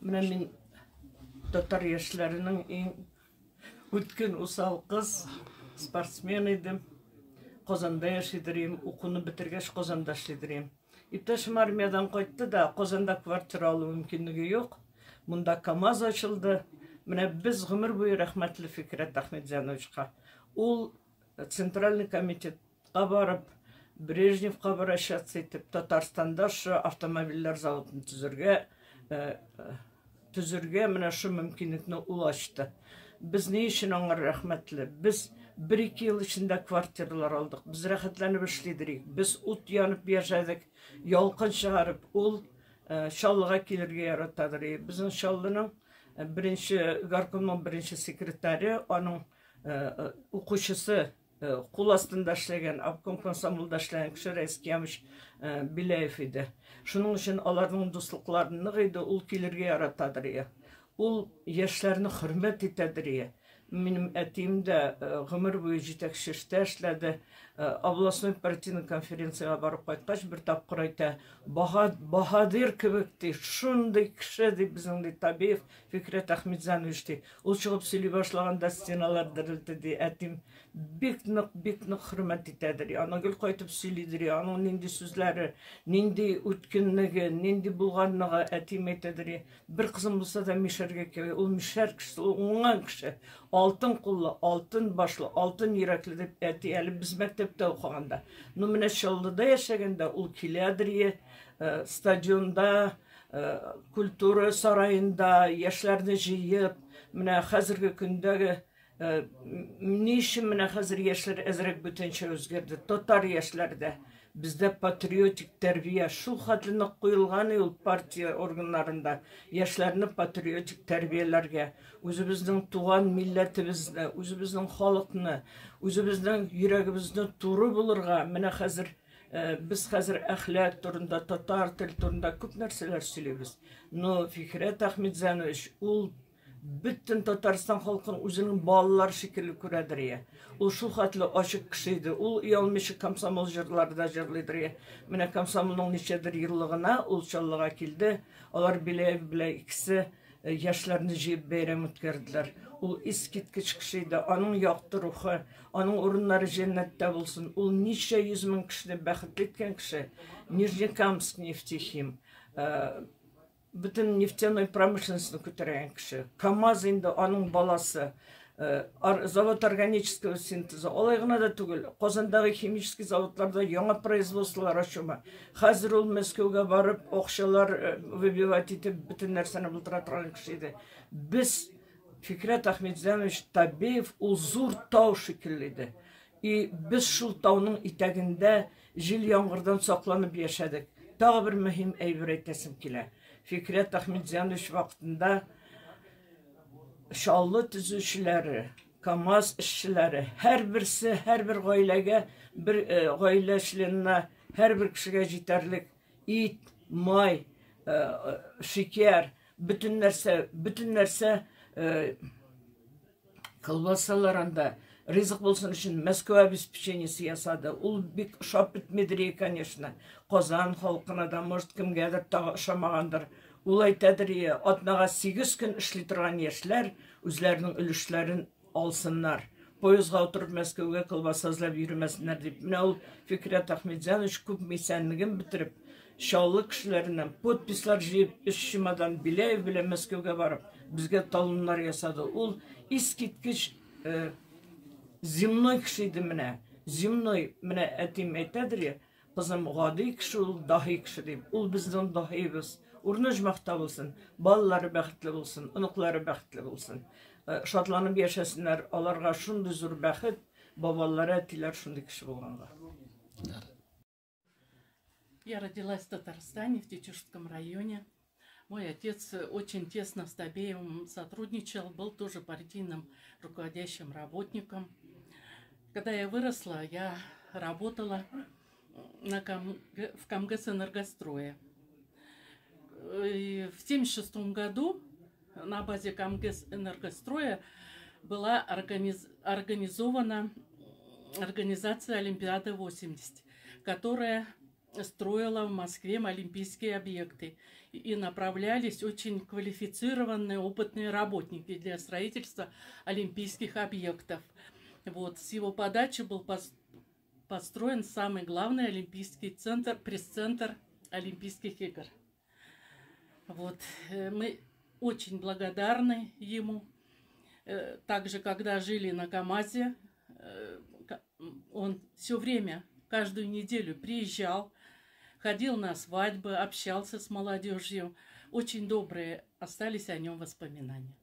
Менә мин татар яшьләренең иң үткен усал кыз, спортсмен идем. Казанда яшидер идем, укуны бетергәч Казанда эшлидер идем. Иптәшем армиядән кайтты да, Казанда квартира алу мөмкинлеге юк. Монда КАМАЗ ачылды. Менә без гомер буе рәхмәтле Фикрәт Ахметзяновичка. Ул Центральный комитетка барып, Брежневка обращаться итеп, Татарстанда шу автомобильләр заводын төзергә менә шу мөмкинлекне ул ачты. Без ни өчен аңа рәхмәтле? Без бер-ике ел эчендә квартиралар алдык. Без рәхәтләнеп эшлидек. Без ут янып яшәдек, ялкын чыгарып. Ул Чаллыга килергә яратадыр. Безнең Чаллының беренче горкомның беренче секретаре, аның укучысы, кул астында эшләгән, обком комсомолда эшләгән кеше Рәис Киямович Беляев иде. Шуның өчен аларның дуслыклары нык иде, ул килергә яратадыр. Ул яшьләрне хөрмәт итәдер. Минем әтием дә гомер буе җитәкче эштә эшләде. Областной партийный конференциягә барып кайткач, бер тапкыр әйтә, баһадир кебек ди, шундый кеше ди безнең ди Табиев Фикрәт Ахметзянович ди. Ул чыгып сөйли башлаганда стеналар дерелде ди. Әтием бик нык, бик нык хөрмәт итәдер. Аны гел кайтып сөйлидер. Аның нинди сүзләре, нинди үткенлеге, нинди булганлыгы әтием әйтәдер. Бер кызым булса да мишәргә кирәк. Ул мишәр кешесе, ул уңган кеше. Алтын куллы, алтын башлы, алтын йөрәкле дип әти әле без мәктәптә укыганда. Ну менә Чаллыда яшәгәндә ул киләдер, стадионда, культура сараенда яшьләрне җыеп, менә хәзерге көндәге ни өчен менә хәзер яшьләр әзрәк бүтәнчә үзгәрде? Татар яшьләрдә бездә патриотик тәрбия шул хәтле нык куелган ул партия органнарында яшьләрне патриотик тәрбияләргә, үзебезнең туган милләтебезне, үзебезнең халыкны, үзебезнең йөрәгебезне туры булырга. Менә хәзер без хәзер әхлак турында, татар тел турында күп нәрсәләр сөйлибез. Но Фикрәт Ахметзянович ул бөтен Татарстан халкын үзенең балалар шикелле күрәдер я. Ул шул хәтле ачык кеше иде. Ул оялмыйча комсомол җырлары да җырлыйдыр я. Менә комсомолның ничәдер еллыгына ул Чаллыга килде. Алар Беляев белән икесе яшьләрне җыеп бәйрәм үткәрделәр. Ул искиткеч кеше иде. Аның якты рухы, аның урыннары җәннәттә булсын. Ул ничә йөз мең кешене бәхетле иткән кеше. Нижнекамск нефтехим, бөтен нефтяной промышленностьны күтәргән кеше. КАМАЗ инде аның баласы. Завод органического синтеза. Алай гына да түгел, Казандагы химический заводларда яңа производстволар ачума. Хәзер ул Мәскәүгә барып, акчалар выбивать итеп, бөтен нәрсәне булдыра торган кеше иде. Без Фикрәт Ахметзянович Табеев ул зур тау шикелле иде. И без шул тауның итәгендә җил яңгырдан сакланып яшәдек. Тагы бер мөһим әйбер әйтәсем килә. Фикрәт Ахметзянович вакытында Чаллы төзүчеләре, КАМАЗ эшчеләре, һәрберсе, һәрбер гаиләгә, бер гаилә членына, һәрбер кешегә җитәрлек ит, май, шикәр, бөтен нәрсә, бөтен нәрсә, колбасалар анда ризык булсын өчен Мәскәү обеспечениесе ясады. Ул бик ошап бетмедер, конечно. Казан халкына да, может, кемгәдер тагы ошамагандыр. Ул әйтәдер, атнага 8 көн эшли торган яшьләр үзләренең өлешләрен алсыннар. Поездга утырып Мәскәүгә колбаса эзләп йөрмәсеннәр дип. Менә ул Фикрәт Ахметзянович күп исәнлеген бетереп, Чаллы кешеләреннән подпислар җыеп, өч чемодан Беляев белән Мәскәүгә барып, безгә талоннар ясады. Ул искиткеч земной кеше иде менә. Земной, менә әтием әйтәдер, кызым гади кеше ул, даһи кеше дип. Ул безнең даһиебез. Урыны оҗмахта булсын, балалары бәхетле булсын, оныклары бәхетле булсын. Шатланып яшәсеннәр, аларга шундый зур бәхет, бабалары, әтиләр шундый кеше булганга. Я родилась в Татарстане, в Тетюшском районе. Мой отец очень тесно с Табеевым сотрудничал, был тоже партийным руководящим работником. Когда я выросла, я работала в КамГЭС «Энергострое». И в 1976 году на базе КамГЭС «Энергостроя» была организована организация Олимпиады 80, которая строила в Москве олимпийские объекты. И направлялись очень квалифицированные, опытные работники для строительства олимпийских объектов. Вот, с его подачи был построен самый главный олимпийский центр, пресс-центр Олимпийских игр. Вот, мы очень благодарны ему. Также, когда жили на КамАЗе, он все время, каждую неделю приезжал, ходил на свадьбы, общался с молодежью. Очень добрые остались о нем воспоминания.